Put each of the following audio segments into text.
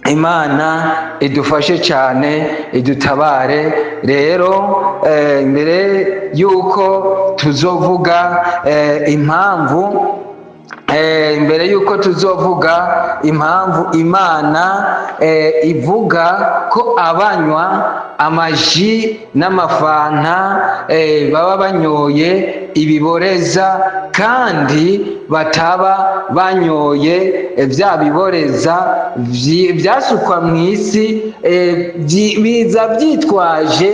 Imana idufashe cyane, idutabare. Rero mbere y'uko tuzovuga impamvu, imbere y'uko tuzovuga impamvu Imana ivuga ko abanywa amaji n'amafanta baba banyoye ibiboreza kandi bataba banyoye bya biboreza byasukwa mu isi, biza byitwaje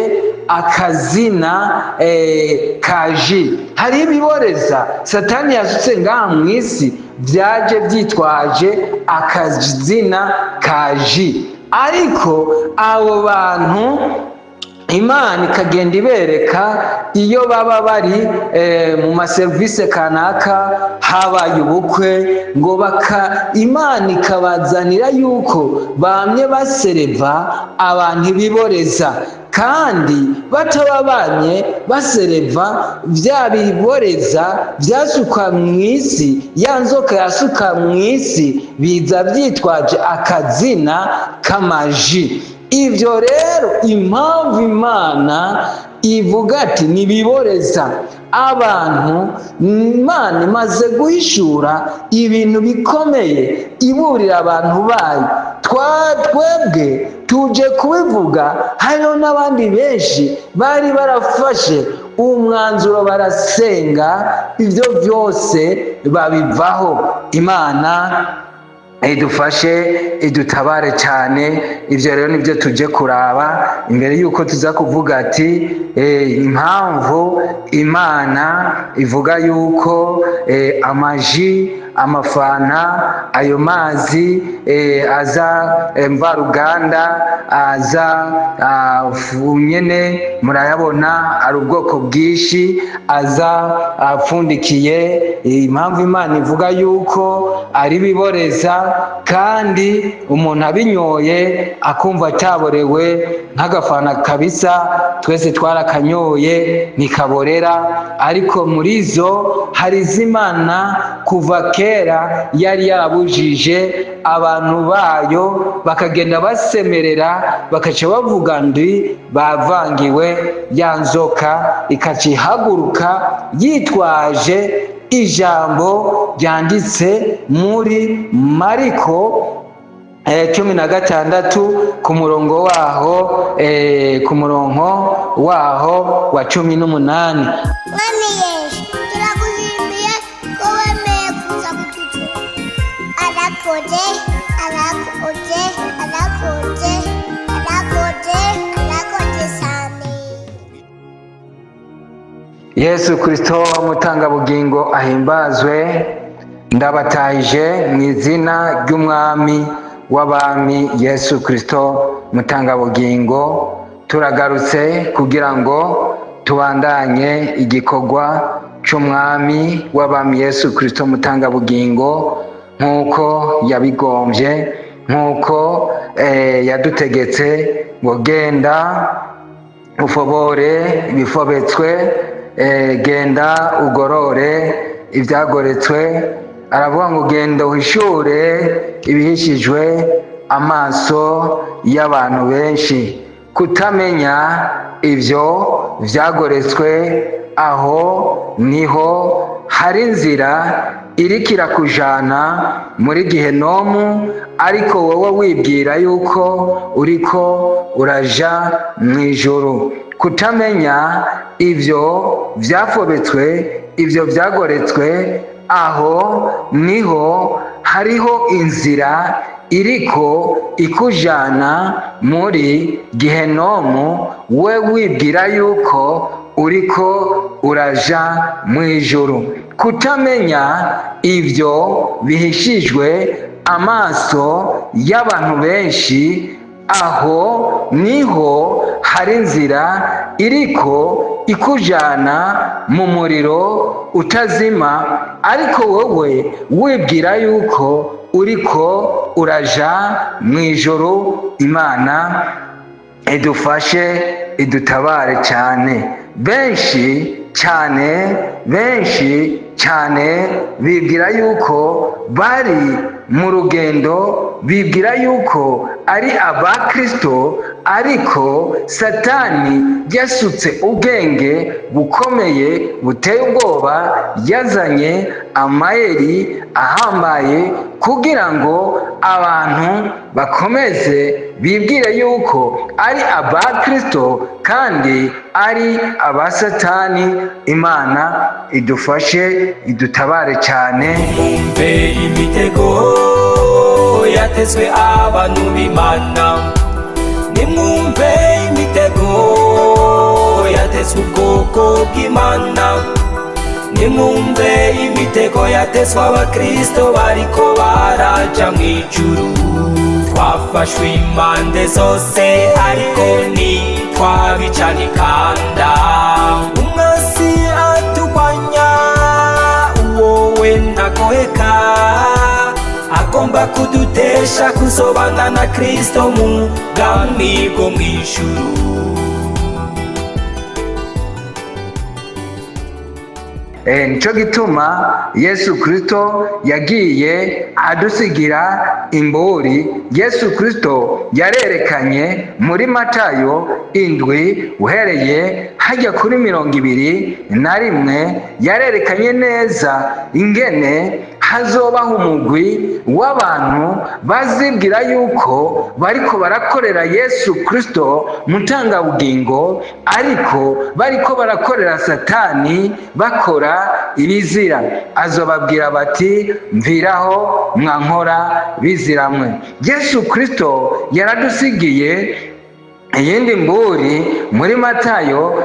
akazina ka jus. Hari ibiboreza Satani yasutse ngaha mu isi byaje byitwaje akazina ka jus, ariko abo bantu Imana ikagenda ibereka iyo baba bari mu maserivisi kanaka, habaye ubukwe, ngo baka Imana ikabazanira yuko bamye basereva abantu ibiboreza kandi bataba bamye basereva bya biboreza byasukwa mu isi, ya nzoka yasuka mu isi, biza byitwaje akazina k'amaji. Ibyo rero, impamvu Imana ivuga ati ntibiboreza abantu, Imana imaze guhishura ibintu bikomeye iburira abantu bayo. Twebwe tuje kubivuga, hariho n'abandi benshi bari barafashe umwanzuro, barasenga, ibyo byose babivaho. Imana idufashe, idutabare cyane. Ibyo rero nibyo tujye kuraba imbere y'uko tuza kuvuga ati impamvu Imana ivuga yuko amaji, amafanta, ayo mazi aza mvaruganda, aza nyene murayabona, ari ubwoko bwinshi, aza apfundikiye, impamvu Imana ivuga yuko ari biboreza kandi umuntu abinyoye akumva ataborewe, nk'agafanta kabisa twese twarakanyoye, ntikaborera. Ariko muri zo hari iz'Imana kuva kera yari yarabujije abantu bayo, bakagenda basemerera, bakaca bavuga ndi bavangiwe, ya nzoka ikaca ihaguruka yitwaje ijambo ryanditse muri Mariko 16 ku murongo waho ku murongo waho wa 18. Mwami Yesu, turagushimiye ko wemeye kuza kututura. Arakoze, arakoze, arakoze, arakoze, arakoze cyane. Yesu Kristo mutangabugingo ahimbazwe. Ndabatahije mu izina ry'Umwami w'abami Yesu Kristo mutangabugingo. Turagarutse kugira ngo tubandanye igikorwa c'Umwami w'abami Yesu Kristo mutangabugingo, nk'uko yabigombye, nk'uko yadutegetse ngo genda ufobore ibifobetswe, genda ugorore ibyagoretswe. Aravuga ngo genda uhishure ibihishijwe amaso y'abantu benshi. Kutamenya ibyo byagoretswe, aho niho hari inzira iriko irakujana muri gihenomu, ariko wowe wibwira yuko uriko uraja mu ijuru. Kutamenya ibyo byafobetswe, ibyo byagoretswe, aho niho hariho inzira iriko ikujana muri gihenomu, we wibwira yuko uriko uraja mu ijuru. Kutamenya ibyo bihishijwe amaso y'abantu benshi, aho niho hari inzira iriko ikujana mu muriro utazima, ariko wowe wibwira yuko uriko uraja mu ijuru. Imana idufashe, idutabare cyane. Benshi cyane, benshi cyane bibwira yuko bari mu rugendo, bibwira yuko ari abakristo, ariko Satani yasutse ubwenge bukomeye buteye ubwoba, yazanye amayeri ahambaye kugira ngo abantu bakomeze bibwire yuko ari abakristo kandi ari abasatani. Imana idufashe, idutabare cyane. Mwumve imitego yatezwe abantu b'Imana, nimwumve imitego yatezwe ubwoko bw'Imana, nimwumve imitego yatezwe abakristo bariko baraja mw'ijuru. Twafashwe impande zose, ariko ntitwabicana ikanda. Umwasi atugwanya, wowe ntagoheka, agomba kudutesha kuzobana na Kristo mu bwami bwo mw'ijuru. Nico gituma Yesu Kristo yagiye adusigira imburi. Yesu Kristo yarerekanye muri Matayo 7 uhereye hajya kuri 21, yarerekanye neza ingene hazobaho umugwi w'abantu bazibwira yuko bariko barakorera Yesu Kristo mutangabugingo, ariko bariko barakorera Satani, bakora ibizira. Azobabwira bati: "Mviraho mwankora biziramwe." Yesu Kristo yaradusigiye iyindi mburi muri Matayo,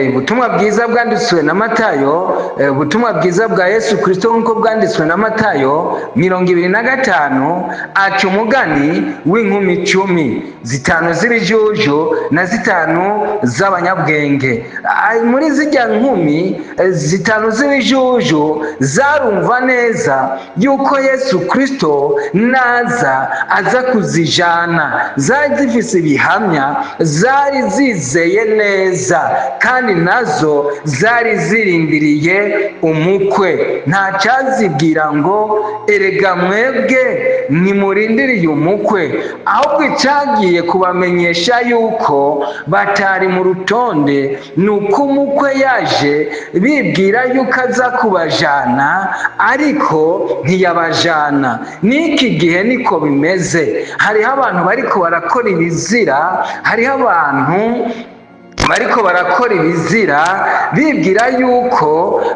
ubutumwa bwiza bwanditswe na Matayo, ubutumwa bwiza bwa Yesu Kristo nk'uko bwanditswe na Matayo 25, aca umugani w'inkumi 10, 5 z'ibijuju na 5 z'abanyabwenge. Muri zijya nkumi 5 z'ibijuju zarumva neza yuko Yesu Kristo naza aza kuzijana, zari zifise ibihamya, zari zizeye neza, kandi nazo zari zirindiriye umukwe. Nta cyazibwira ngo: "Erega mwebwe nimurindiriye umukwe." Ahubwo icyagiye kubamenyesha yuko batari mu rutonde ni uko umukwe yaje bibwira yuko aza kubajana, ariko ntiyabajana. N'iki gihe niko bimeze. Hariho abantu bariko barakora ibizira, hariho abantu bariko barakora ibizira bibwira yuko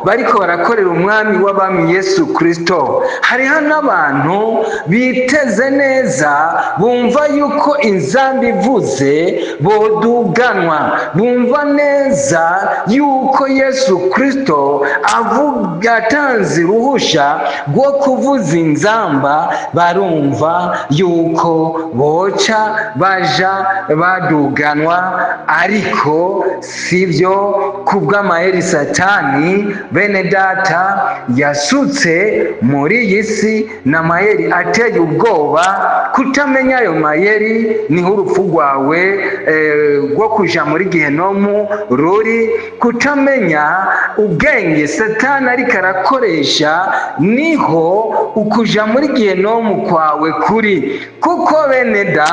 bariko barakorera umwami w'abami Yesu Kristo. Hariho n'abantu biteze neza, bumva yuko inzamba ivuze boduganwa, bumva neza yuko Yesu Kristo avuga atanze uruhusha rwo kuvuza inzamba, barumva yuko boca baja baduganwa, ariko sibyo. Kubw'amayeri Satani, bene data, yasutse muri iyi si n'amayeri ateye ubwoba. Kutamenya ayo mayeri niho urupfu rwawe rwo kuja muri gehenomu ruri. Kutamenya ubwenge Satani ariko arakoresha niho ukuja muri gehenomu kwawe kuri, kuko bene da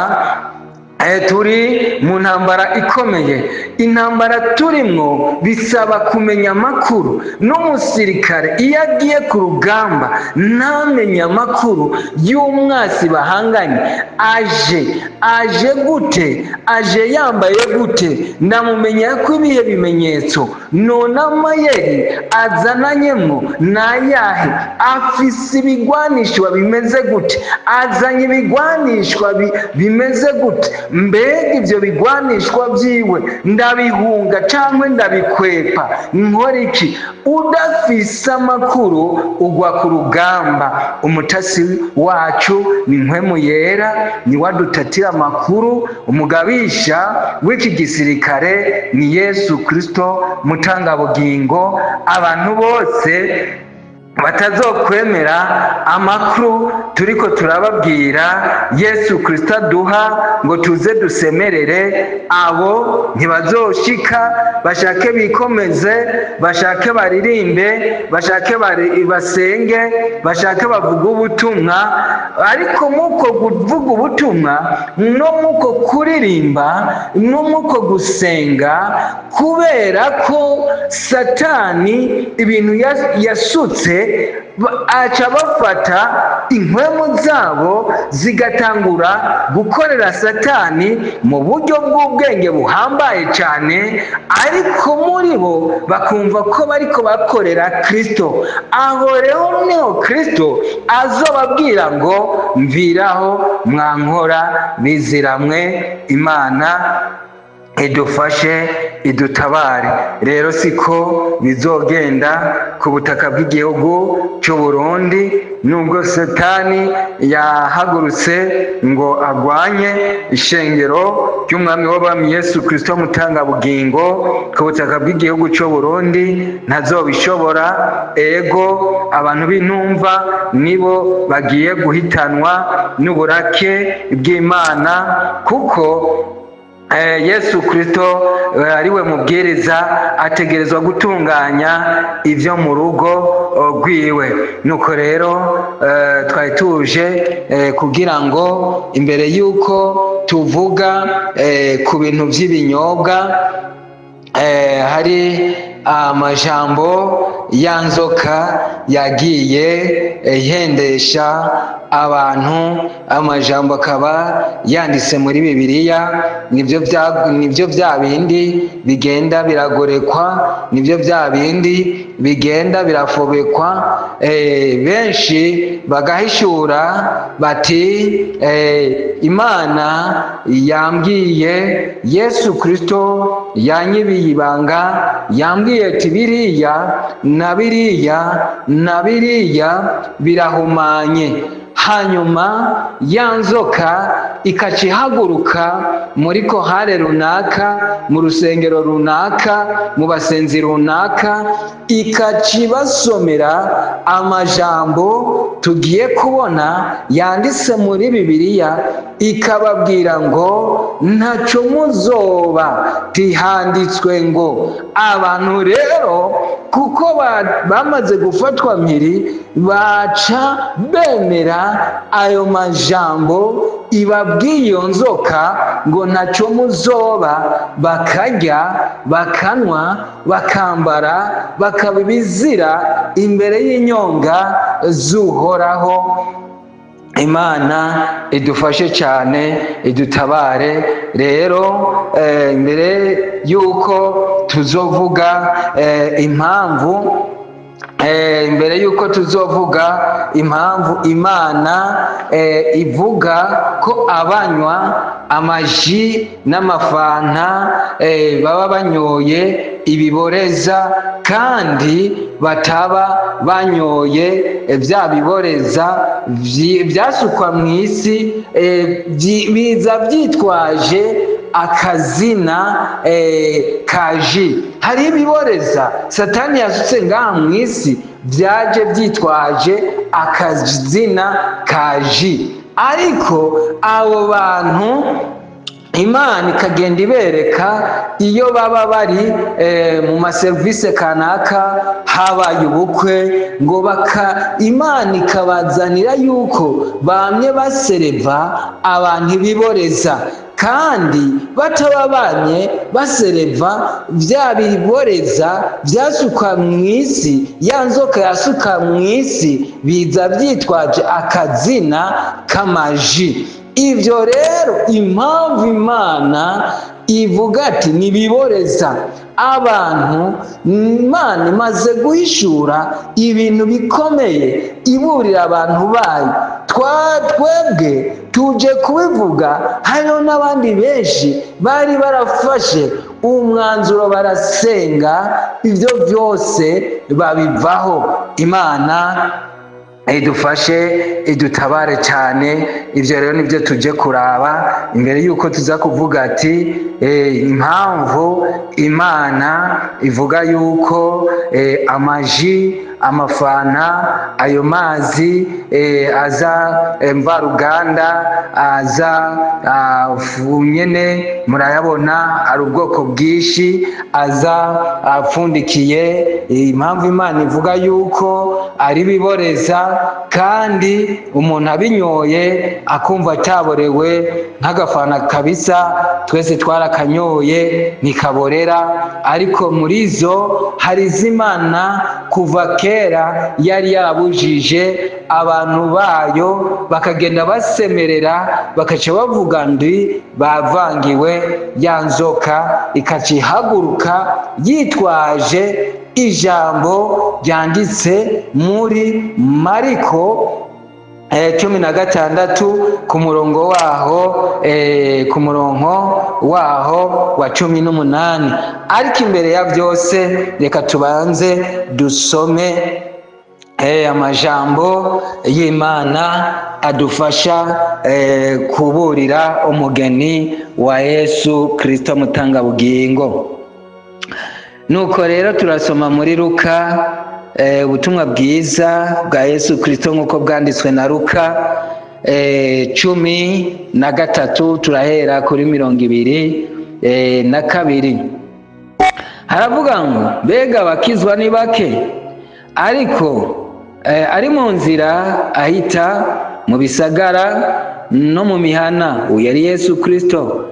turi mu ntambara ikomeye. Intambara turimwo bisaba kumenya amakuru. N'umusirikare iyo agiye ku rugamba ntamenye amakuru y'umwasi bahanganye, aje gute, aje yambaye gute, ndamumenya ko ibihe bimenyetso, none amayeri azananyemwo nayahe, afise ibigwanishwa bimeze gute, azanye ibigwanishwa bimeze gute, mbega ibyo bigwanishwa byiwe ndabihunga cyangwa ndabikwepa, nkora iki? Udafise amakuru ugwa ku rugamba. Umutasi wacu ni Mpwemu Yera, ni wadutatira amakuru. Umugabisha w'iki gisirikare ni Yesu Kristo mutangabugingo. Abantu bose Batazokwemera amakuru turiko turababwira Yesu Kristo aduha ngo tuze dusemerere, abo ntibazoshika. Bashake bikomeze, bashake baririmbe, bashake basenge, bashake bavuge ubutumwa, ariko muko kuvuga ubutumwa no muko kuririmba no muko gusenga, kubera ko Satani ibintu yasutse, aca bafata impwemu zabo zigatangura gukorera Satani mu buryo bw'ubwenge buhambaye cyane, ariko muri bo bakumva ko bariko bakorera Kristo. Aho rero niho Kristo azobabwira ngo: "Mviraho, mwankora biziramwe." Imana idufashe, idutabare. Rero siko bizogenda ku butaka bw'igihugu cy'u Burundi, nubwo Satani yahagurutse ngo agwanye ishengero ry'Umwami w'Abami Yesu Kristo Mutangabugingo ku butaka bw'igihugu cy'u Burundi, ntazobishobora. Ego, abantu b'intumva nibo bagiye guhitanwa n'uburake bw'Imana, kuko Yesu Kristo ariwe mubwiriza, ategerezwa gutunganya ibyo mu rugo rwiwe. Nuko rero twari tuje kugira ngo imbere y'uko tuvuga ku bintu by'ibinyobwa, hari amajambo ya nzoka yagiye ihendesha abantu, amajambo akaba yanditse muri Bibiliya. Nibyo bya bindi bigenda biragorekwa, nibyo bya bindi bigenda birafobekwa, benshi bagahishura bati: "Imana yambwiye, Yesu Kristo yanyibiye ibanga, yambwiye ati biriya na biriya na biriya birahumanye." Hanyuma ya nzoka ikaca ihaguruka muri chorale runaka, mu rusengero runaka, mu basenzi runaka, ikaca ibasomera amajambo tugiye kubona yanditse muri Bibiliya, ikababwira ngo: "Ntacyo muzoba, tihanditswe ngo." Abantu rero kuko bamaze gufatwa mpiri, baca bemera ayo majambo ibabwiye iyo nzoka ngo ntacyo muzoba, bakarya, bakanywa, bakambara, bakaba ibizira imbere y'inyonga z'Uhoraho. Imana idufashe cyane, idutabare. Rero mbere y'uko tuzovuga impamvu, imbere y'uko tuzovuga impamvu Imana ivuga ko abanywa amaji n'amafanta baba banyoye ibiboreza kandi bataba banyoye bya biboreza byasukwa mu isi, biza byitwaje akazina ka ji. Hari ibiboreza Satani yasutse ngaha mu isi byaje byitwaje akazina ka ji, ariko abo bantu Imana ikagenda ibereka iyo baba bari mu maserivisi kanaka, habaye ubukwe, ngo baka Imana ikabazanira yuko bamye basereva abantu ibiboreza kandi bataba bamye basereva bya biboreza byasukwa mu isi, ya nzoka yasuka mu isi, biza byitwaje akazina k'amaji. Ibyo rero, impamvu Imana ivuga ati ntibiboreza abantu, Imana imaze guhishura ibintu bikomeye iburira abantu bayo. Twebwe tuje kubivuga, hariho n'abandi benshi bari barafashe umwanzuro, barasenga, ibyo byose babivaho. Imana idufashe, idutabare cyane. Ibyo rero nibyo tujye kuraba imbere y'uko tuza kuvuga ati impamvu Imana ivuga yuko amaji Amafanta, ayo mazi aza mvaruganda, aza nyene murayabona, ari ubwoko bwinshi, aza apfundikiye. Impamvu Imana ivuga yuko ari biboreza, kandi umuntu abinyoye akumva ataborewe, nk'agafana kabisa, twese twarakanyoye, ntikaborera. Ariko muri zo hari iz'Imana kuva kera yari yabujije abantu bayo, bakagenda basemerera, bakaca bavuga ndi bavangiwe. Ya nzoka ikaca ihaguruka yitwaje ijambo ryanditse muri Mariko 16, ku murongo waho ku murongo waho wa 18. Ariko imbere ya byose, reka tubanze dusome amajambo y'Imana adufasha kuburira umugeni wa Yesu Kristo mutangabugingo. Nuko rero turasoma muri Luka, ubutumwa bwiza bwa Yesu Kristo nk'uko bwanditswe na Luka, 13, turahera kuri 22. Haravuga ngo: "Mbega abakizwa ni bake?" Ariko ari mu nzira ahita mu bisagara no mu mihana, uyu yari Yesu Kristo,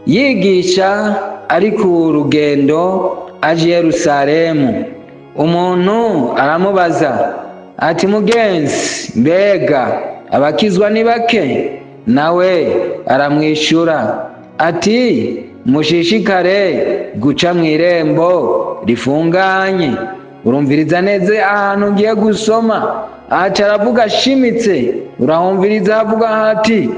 yigisha ari ku rugendo aje i Yerusalemu. Umuntu aramubaza ati: "Mugenzi, mbega abakizwa ni bake?" Nawe aramwishyura ati: "Mushishikare guca mu irembo rifunganye." Urumviriza neza ahantu ngiye gusoma. Aca aravuga ashimitse, urahumviriza, avuga ati: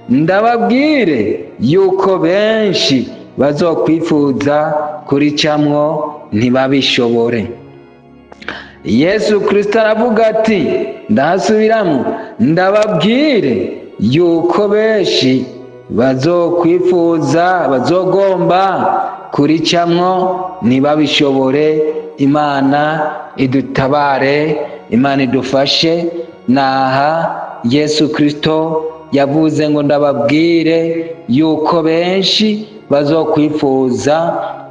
"Ndababwire yuko benshi bazokwifuza kuricamwo ntibabishobore." Yesu Kristo aravuga ati, ndahasubiramo: "Ndababwire yuko benshi bazokwifuza, bazogomba kuricamwo ntibabishobore." Imana idutabare, Imana idufashe. Naha Yesu Kristo yavuze ngo: "Ndababwire yuko benshi bazokwifuza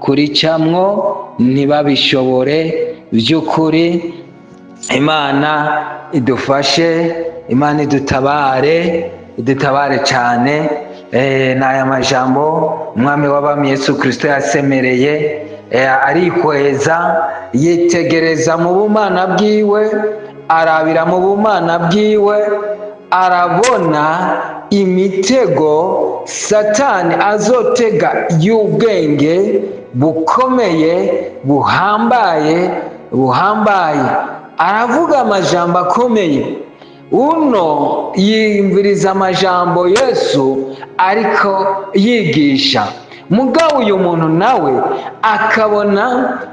kuricamwo ntibabishobore." By'ukuri Imana idufashe, Imana idutabare, idutabare cyane. Ni aya majambo Umwami w'abami Yesu Kristo yasemereye, arihweza, yitegereza mu bumana bwiwe, arabira mu bumana bwiwe, arabona imitego Satani azotega y'ubwenge bukomeye, buhambaye, buhambaye. Aravuga amajambo akomeye. Uno yiyumviriza amajambo Yesu ariko yigisha. Mugabo uyu muntu nawe akabona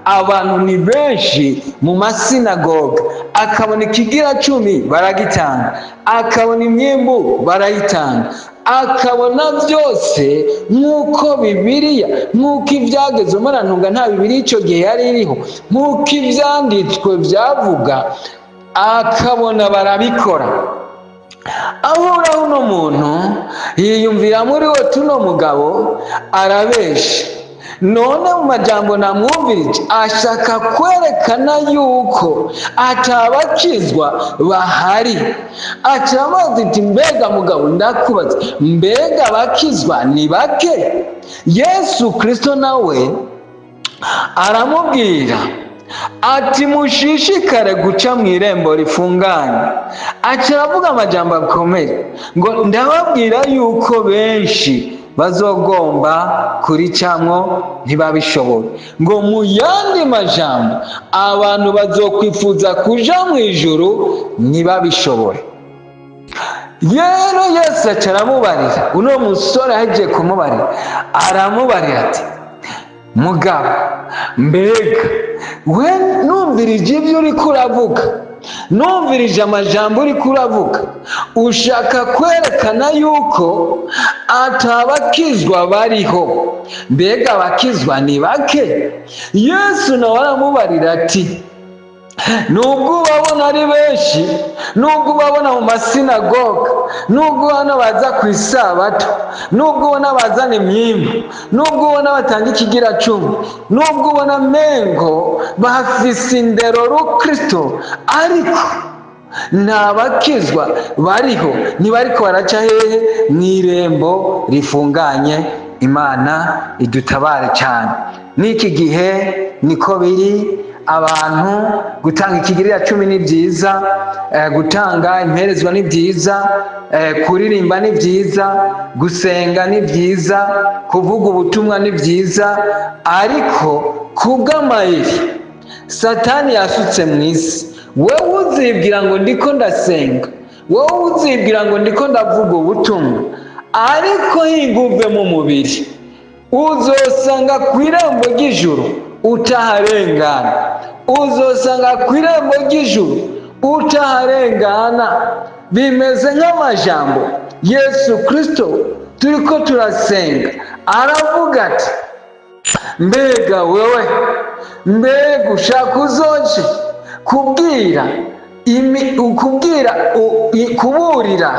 abantu ni benshi mu masinagoga, akabona ikigira cumi baragitanga, akabona imyimbu barayitanga, akabona byose nk'uko Bibiliya, nk'uko ibyageze umurantunga, nta Bibiliya icyo gihe yari iriho, nk'uko ibyanditswe byavuga, akabona barabikora. Ahuraho uno muntu yiyumvira muri we: "Tuno mugabo arabesha. None mu majambo namwumvirije ashaka kwerekana yuko atabakizwa bahari." Aca amazi ati: "Mbega mugabo, ndakubaza, mbega abakizwa ni bake?" Yesu Kristo nawe aramubwira ati: "Mushishikare guca mu irembo rifunganye." Aca aravuga amajambo akomeye ngo: "Ndababwira yuko benshi bazogomba kuricamwo ntibabishobore." Ngo mu yandi majambo, abantu bazokwifuza kuja mu ijuru ntibabishobore. Rero Yesu aca aramubarira, uno musore ahejeje kumubarira, aramubarira ati: "Mugabo, mbega we, numvirije ibyo uriko uravuga, numvirije amajambo uriko uravuga, ushaka kwerekana yuko atabakizwa bariho. Mbega abakizwa ni bake?" Yesu nawe aramubarira ati Nubwo ubabona ari benshi, nubwo ubabona mu masinagoga, nubwo ubona baza ku isabato, nubwo ubona bazana imyimbu, nubwo ubona batanga ikigira cumi, nubwo ubona mengo bafise indero rukristo, ariko nta bakizwa bariho, ntibariko baraca hehe? Mu irembo rifunganye. Imana idutabare cyane. N'iki gihe niko biri. Abantu gutanga ikigirira cumi ni byiza, gutanga imperezwa ni byiza, kuririmba ni byiza, gusenga ni byiza, kuvuga ubutumwa ni byiza, ariko kubw'amayeri Satani yasutse mu isi, wowe uzibwira ngo ndiko ndasenga, wowe uzibwira ngo ndiko ndavuga ubutumwa, ariko hinga uve mu mubiri, uzosanga ku irembo ry'ijuru utaharengana, uzosanga ku irembo ry'ijuru utaharengana. Bimeze nk'amajambo Yesu Kristo turiko turasenga aravuga ati: "Mbega wewe, mbega ushaka uzoje kubwira kubwira kuburira,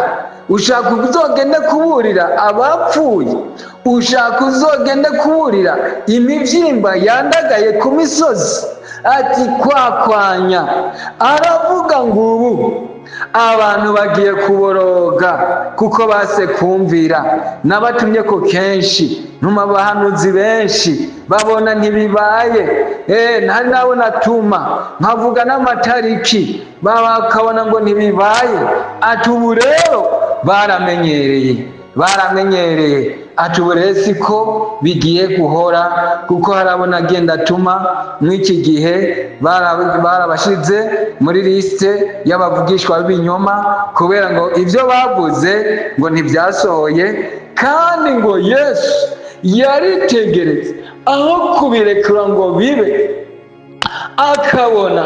ushaka uzogende kuburira abapfuye, ushaka uzogende kuburira imibyimba yandagaye ku misozi?" Ati kwakwanya. Aravuga ngo ubu abantu bagiye kuboroga kuko base kumvira. Nabatumye ko kenshi, ntuma abahanuzi benshi, babona ntibibaye. Ntari nabo natuma nkavuga n'amatariki, bakabona ngo ntibibaye. Ati ubu rero baramenyereye, baramenyereye. Ati ubu rero siko bigiye guhora, kuko harabona agenda atuma mw'iki gihe barabashize muri lisite y'abavugishwa b'ibinyoma, kubera ngo ibyo bavuze ngo ntibyasohoye. Kandi ngo Yesu yaritegereza aho kubirekura ngo bibe, akabona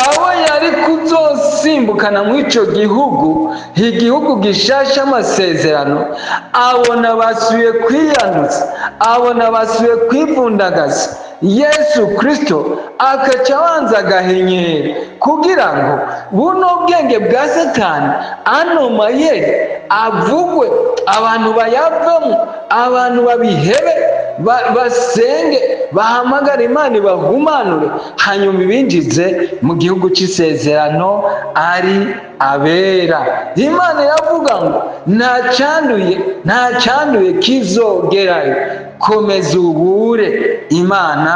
abo yari kuzosimbukana muri icyo gihugu, igihugu gishasha amasezerano, abona basubiye kwiyanduza, abona basubiye kwivundagaza. Yesu Kristo akaca abanza agahenyera kugira ngo buno bwenge bwa Satani, ano mayeri avugwe, abantu bayavemo, abantu babihebe, basenge, bahamagare Imana ibahumanure, hanyuma ibinjize mu gihugu cy'isezerano ari abera. Imana iravuga ngo nta cyanduye, nta cyanduye kizogerayo. Komeza ubure. Imana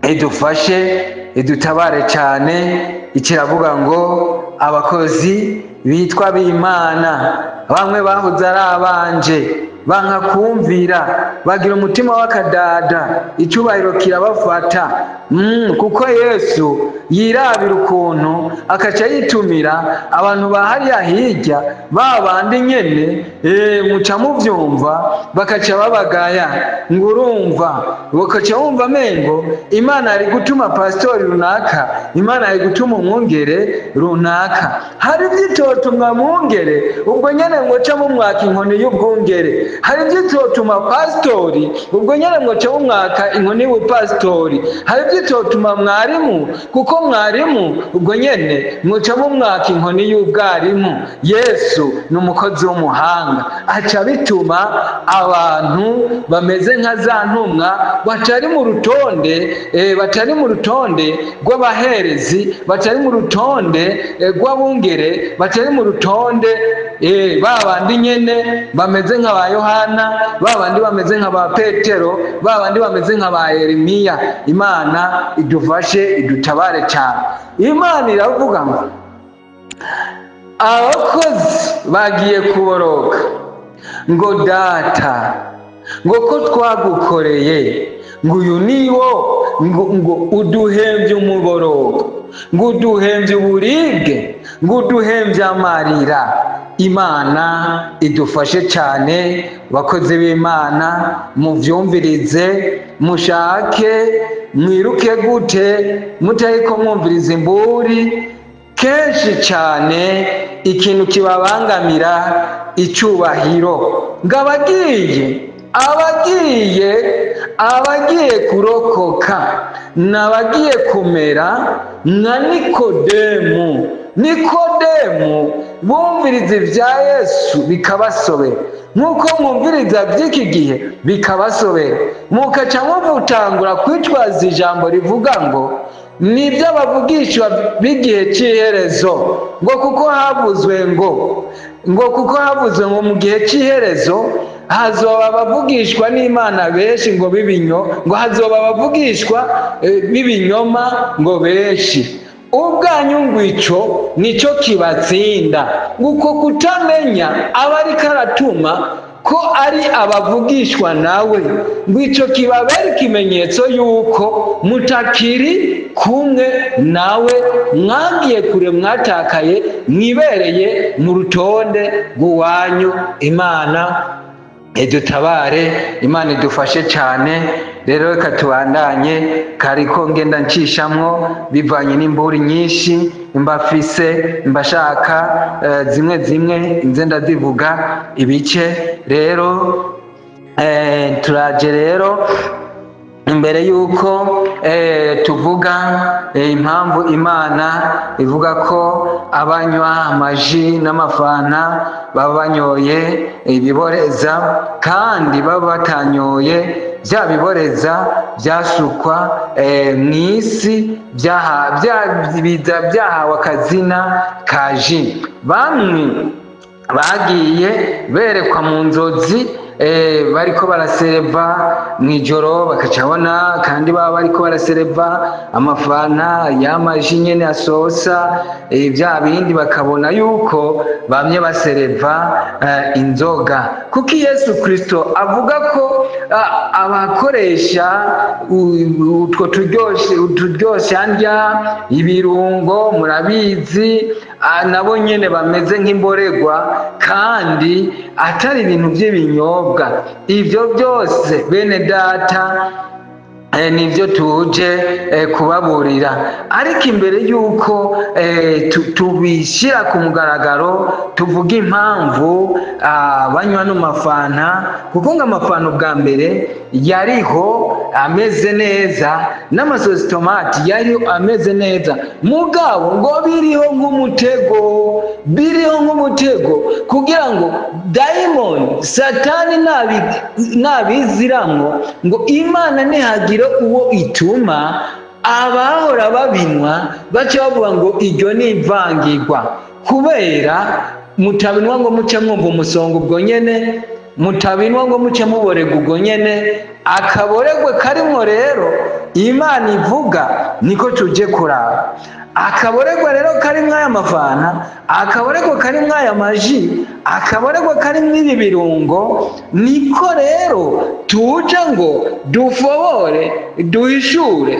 idufashe, idutabare cyane. Ikiravuga ngo abakozi bitwa b'Imana bamwe bahoze ari abanje, banka kumvira, bagira umutima w'akadada, icyubahiro kirabafata. Kuko Yesu yirabira ukuntu akaca yitumira abantu ba hariya hirya, ba bandi nyene, muca muvyumva, bakaca babagaya ngo urumva, bakaca bumva amengo Imana yari gutuma pasitori runaka, Imana yari gutuma umwungere runaka. Hari ivyitotumwa mwungere, ubwo nyene mwoca mumwaka inkoni y'ubwungere. Hari ivyitotuma pasitori, ubwo nyene mwoca mumwaka inkoni y'ubupasitori. Hari ivyitotuma mwarimu, kuko mwarimu, ubwo nyene mwoca mumwaka inkoni y'ubwarimu. Yesu ni umukozi w'umuhanga, aca bituma abantu bameze nka za ntumwa batari mu rutonde, batari mu rutonde rw'abaherezi, batari mu rutonde rw'abungere, batari mu rutonde, ba bandi nyene bameze nka ba Yohana, ba bandi bameze nka ba Petero, ba bandi bameze nka ba Yeremiya. Imana idufashe, idutabare cyane. Imana iravuga ngo abakozi bagiye kuboroga ngo data, ngo ko twagukoreye, ngo uyu niwo, ngo uduhembye umuborogo, ngo uduhembye uburibwe, ngo uduhembye amarira. Imana idufashe cyane. Bakozi b'Imana, muvyumvirize, mushake mwiruke gute mutariko mwumviriza imburi. Kenshi cyane ikintu kibabangamira icyubahiro, ngo abagiye Abagiye kurokoka n'abagiye kumera nka Nikodemu. Nikodemu bumviriza ibya Yesu bikabasobera, nk'uko mwumviriza by'iki gihe bikabasobera, mukaca mutangura kwitwaza ijambo rivuga ngo ni iby'abavugishwa b'igihe cy'iherezo, ngo kuko havuzwe ngo mu gihe cy'iherezo hazoba abavugishwa n'Imana benshi, ngo b'ibinyo, ngo hazoba abavugishwa b'ibinyoma ngo benshi. Ubwanyu ngo ico nicyo kibatsinda, uko kutamenya aba ariko aratuma ko ari abavugishwa nawe, ngo ico kibabera ikimenyetso yuko mutakiri kumwe nawe, mwagiye kure, mwatakaye, mwibereye mu rutonde rw'uwanyu. Imana idutabare, Imana idufashe cyane. Rero reka tubandanye, kariko ngenda ncishamwo bivanye n'imburi nyinshi mbafise, mbashaka zimwe zimwe nze ndazivuga ibice. Rero turaje rero imbere y'uko tuvuga impamvu Imana ivuga ko abanywa amaji n'amafanta baba banyoye ibiboreza, kandi baba batanyoye bya biboreza byasukwa mu isi, biza byahawe akazina ka ji. Bamwe bagiye berekwa mu nzozi, bariko barasereva mw'ijoro, bakacabona kandi baba bariko barasereva amafanta y'amaji nyene asosa, bya bindi, bakabona yuko bamye basereva inzoga. Kuko Yesu Kristo avuga ko abakoresha utwo turyoshe, uturyosha ndya, ibirungo, murabizi, nabo nyene bameze nk'imboregwa kandi atari ibintu by'ibinyobwa. Ibyo byose, bene data, nibyo tuje kubaburira. Ariko imbere y'uko tubishyira ku mugaragaro, tuvuga impamvu banywa no mafanta, kuko ngo amafanta ubwa mbere yariho ameze neza, n'amasosi tomati yariho ameze neza, mugabo ngo biriho nk'umutego, biriho nk'umutego kugira ngo dayimoni Satani nabiziramwo, ngo Imana ntihagire uwo ituma abahora babinywa baca bavuga ngo iryo ni ivangirwa, kubera mutabinwa ngo muce mwumva umusonga ubwo nyene, mutabinwa ngo muce muborega ubwo nyene. Akaboregwe karimwo rero Imana ivuga niko tuje kuraba. Akaboregwe rero karimwo aya mafanta, akaboregwe karimwo aya maji, akaboregwe karimwo ibi birungo, niko rero tuje ngo dufobore, duhishure,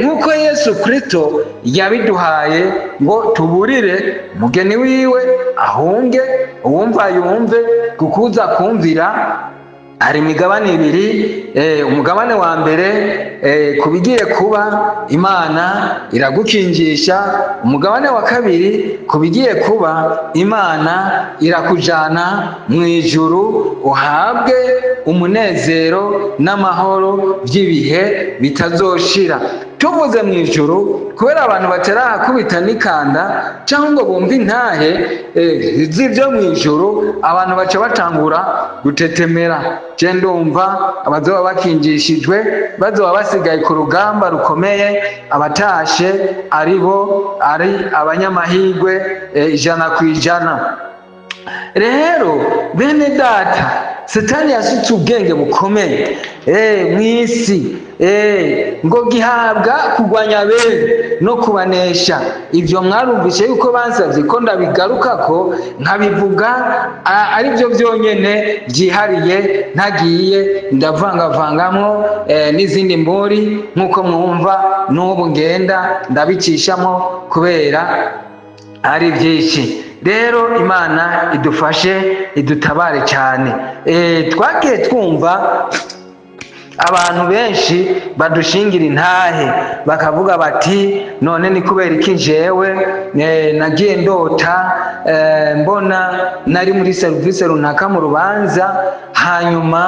nk'uko Yesu Kristo yabiduhaye ngo tuburire mugeni wiwe ahunge. Uwumva yumve, kukuza kumvira hari imigabane ibiri. Umugabane wa mbere, ku bigiye kuba Imana iragukingisha. Umugabane wa kabiri, ku bigiye kuba Imana irakujana mu ijuru, uhabwe umunezero n'amahoro by'ibihe bitazoshira. Tuvuze mu ijuru kubera abantu batarahakubita n'ikanda cyangwa ngo bumve intahe z'ibyo mu ijuru, abantu baca batangura gutetemera. Je ndumva abazoba bakingishijwe bazoba basigaye ku rugamba rukomeye, abatashe aribo ari abanyamahirwe 100%. Rero bene data, Satani yasutse ubwenge bukomeye mu isi, ngo gihabwa kurwanya bene no kubanesha. Ibyo mwarumvise yuko bansabye ko ndabigaruka, ko nkabivuga ari byo byonyene byihariye, ntagiye ndavangavangamwo n'izindi mbori, nk'uko mwumva n'ubu ngenda ndabicishamo kubera ari byinshi. Rero Imana idufashe, idutabare cyane. Twagiye twumva Abantu benshi badushingira intahe bakavuga bati: "None ni kubera iki jewe nagiye ndota, mbona nari muri serivisi runaka mu rubanza, hanyuma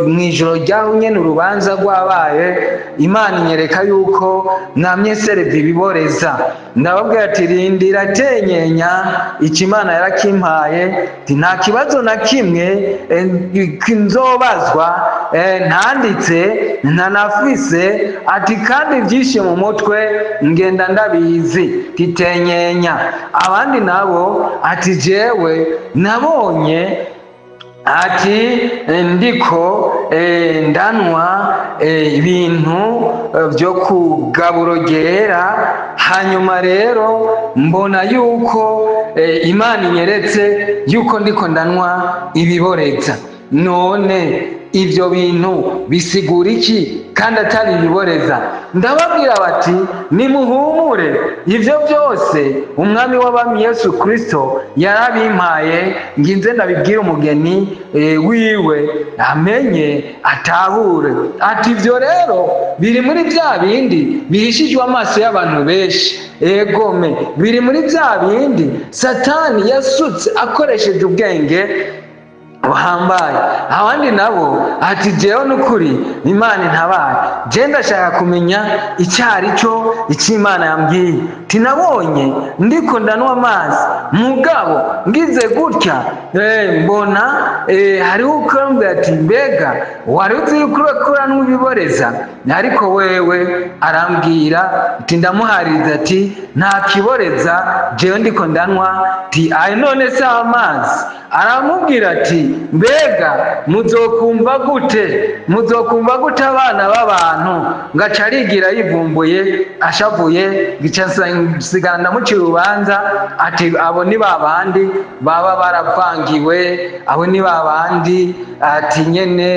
mw'ijoro ryaho nyene urubanza rwabaye, Imana inyereka yuko namye sereva ibiboreza?" Ndababwira ati: "Rindira, tenyenya, iki Imana yarakimpaye." Ati: "Nta kibazo na kimwe nzobazwa ntanditse, ntanafise." Ati: "Kandi byishe mu mutwe ngenda ndabizi." Titenyenya. Abandi nabo ati: "Jewe nabonye," ati, "ndiko ndanwa ibintu byo ku gaburo ryera, hanyuma rero mbona yuko Imana inyeretse yuko ndiko ndanwa ibiboreza. None ibyo bintu bisigura iki kandi atari ibiboreza?" Ndababwira bati: "Nimuhumure, ibyo byose Umwami w'abami Yesu Kristo yarabimpaye, nginze ndabibwire umugeni wiwe, amenye atahure." Ati: "Ibyo rero biri muri bya bindi bihishijwe amaso y'abantu benshi." Egome, biri muri bya bindi Satani yasutse akoresheje ubwenge buhambaye. Abandi nabo ati: "Jewe n'ukuri Imana intabaye, je ndashaka kumenya icyo ari cyo icyo Imana yambwiye." Tinabonye ndiko ndanywa amazi, mugabo ngize gutya mbona hariho ukambwira ati: 'Mbega wari uzi yuko uriko uranywa ibiboreza?' Ariko wewe arambwira ati, ndamuhariza ati: 'Nta kiboreza jewe ndiko ndanywa.' Ti ayo none si amazi?" Aramubwira ati: "Mbega muzokumva gute, muzokumva gute abana b'abantu?" Ngaca arigira yivumbuye ashavuye, gica nsigara ndamucira urubanza. Ati: "Abo ni babandi baba baravangiwe, abo ni babandi," ati, "nyene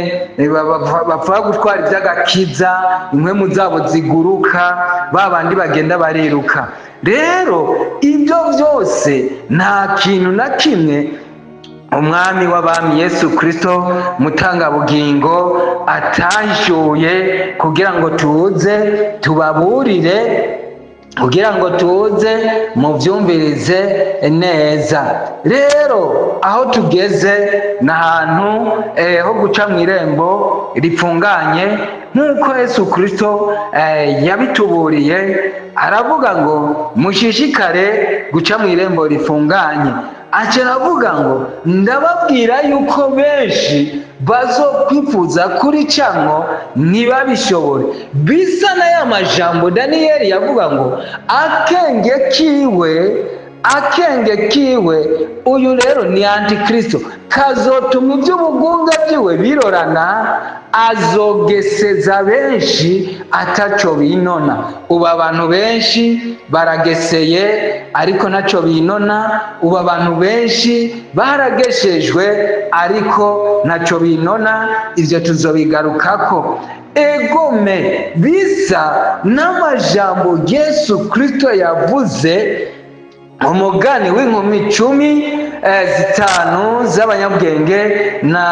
bapfa gutwara iby'agakiza, impwemu zabo ziguruka, babandi bagenda bariruka." Rero ibyo byose nta kintu na kimwe Umwami w'abami Yesu Kristo mutangabugingo atahishuye kugira ngo tuze tubaburire, kugira ngo tuze mubyumvirize neza. Rero aho tugeze ni ahantu ho guca mu irembo ripfunganye, nk'uko Yesu Kristo yabituburiye. Aravuga ngo: "Mushishikare guca mu irembo rifunganye." Aca aravuga ngo: "Ndababwira yuko benshi bazokwifuza kuricamwo ntibabishobore." Bisa na ya majambo Daniyeli yavuga ngo: "Akenge kiwe, akenge kiwe," uyu rero ni antikristo, "kazotuma iby'ubugunga byiwe birorana, azogeseza benshi ataco binona." Ubu abantu benshi barageseye ariko ntaco binona. Ubu abantu benshi barageshejwe ariko ntaco binona. Ibyo tuzobigarukako. Egome, bisa n'amajambo Yesu Kristo yavuze, umugani w'inkumi 10, zitanu z'abanyabwenge na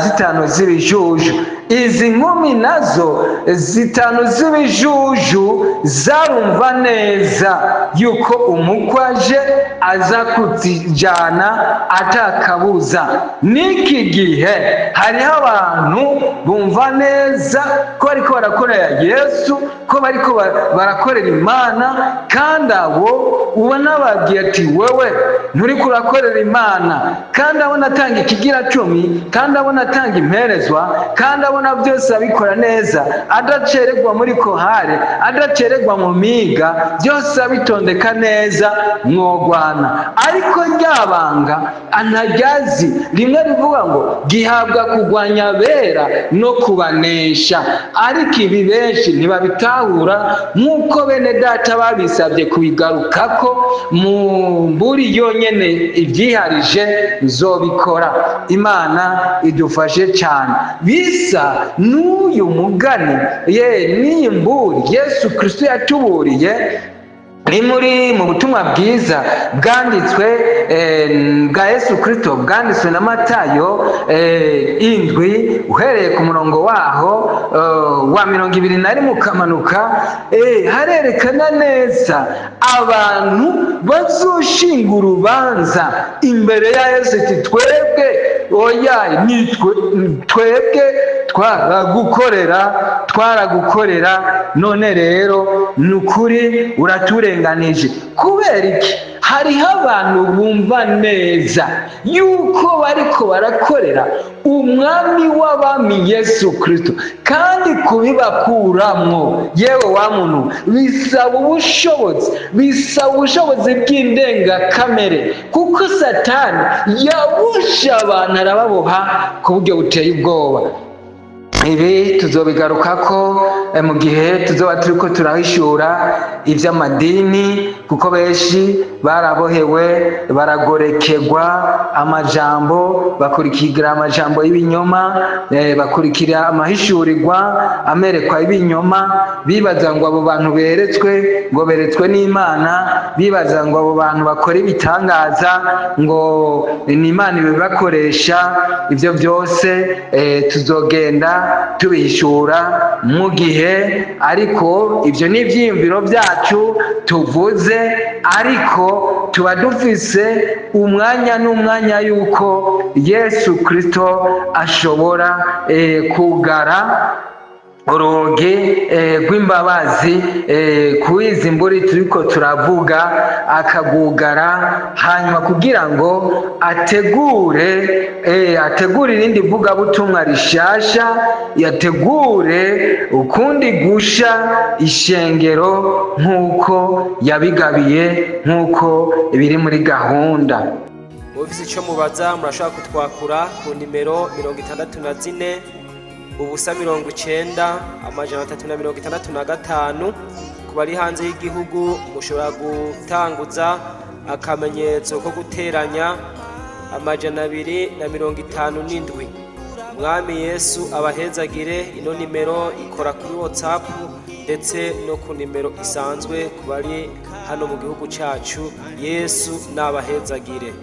zitanu z'ibijuju. Izi nkumi nazo zitanu z'ibijuju zarumva neza yuko umukwe aje, aza kuzijyana atakabuza. N'iki gihe hariho abantu bumva neza ko bariko barakorera Yesu, ko bariko barakorera Imana, kandi abo ubona babwiye ati: "Wewe nturiko urakorera Imana," kandi abona atanga ikigira cumi, kandi abona atanga imperezwa, kandi abona byose abikora neza, adacererwa muri kohare, adacererwa mu miga, byose abitondeka neza, mwogwana. Ariko ryabanga antaryazi rimwe rivuga ngo gihabwa kurwanya abera no kubanesha. Ariko ibi benshi ntibabitahura, nk'uko bene data babisabye kubigarukako mu mburi yonyene ibyiharije nzobikora. Imana idufashe cyane. Bisa n'uyu mugani ye n'iyi mburi Yesu Kristo yatuburiye. Ni muri mu butumwa bwiza bwanditswe bwa Yesu Kristo bwanditswe na Matayo 7, uhereye ku murongo waho wa 21 ukamanuka, harerekana neza abantu bazoshinga urubanza imbere ya Yesu, ati: "Twebwe oya, ni twebwe twaragukorera, twaragukorera, none rero ni ukuri uraturenganije." Kubera iki? Hariho abantu bumva neza yuko bariko barakorera Umwami w'abami Yesu Kristo, kandi kubibakuramwo, yewe wa muntu, bisaba ubushobozi, bisaba ubushobozi bw'indengakamere, kuko Satani yabushe abantu, arababoha ku buryo buteye ubwoba. Ibi tuzobigarukako mu gihe tuzoba turiko turahishura ivy'amadini, kuko benshi barabohewe, baragorekerwa amajambo, bakurikira amajambo y'ibinyoma, bakurikira amahishurirwa amerekwa y'ibinyoma, bibaza ngo abo bantu beretswe, ngo beretswe n'Imana, bibaza ngo abo bantu bakora ibitangaza ngo ni Imana ibibakoresha. Ibyo byose tuzogenda tubihishura mu gihe, ariko ibyo ni ibyiyumviro byacu tuvuze, ariko tuba dufise umwanya n'umwanya yuko Yesu Kristo ashobora kugara urugi rw'imbabazi kuri izi mburi turiko turavuga, akagugara hanyuma kugira ngo ategure irindi vugabutumwa rishasha, yategure ukundi gusha ishengero nk'uko yabigabiye, nk'uko biri muri gahunda. Mufise icyo mubaza, murashobora kutwakura ku nimero 64 0 90 365. Ku bari hanze y'igihugu, mushobora gutanguza akamenyetso ko guteranya 257. Umwami Yesu abahezagire. Ino nimero ikora kuri WhatsApp ndetse no ku nimero isanzwe ku bari hano mu gihugu cyacu. Yesu nabahezagire.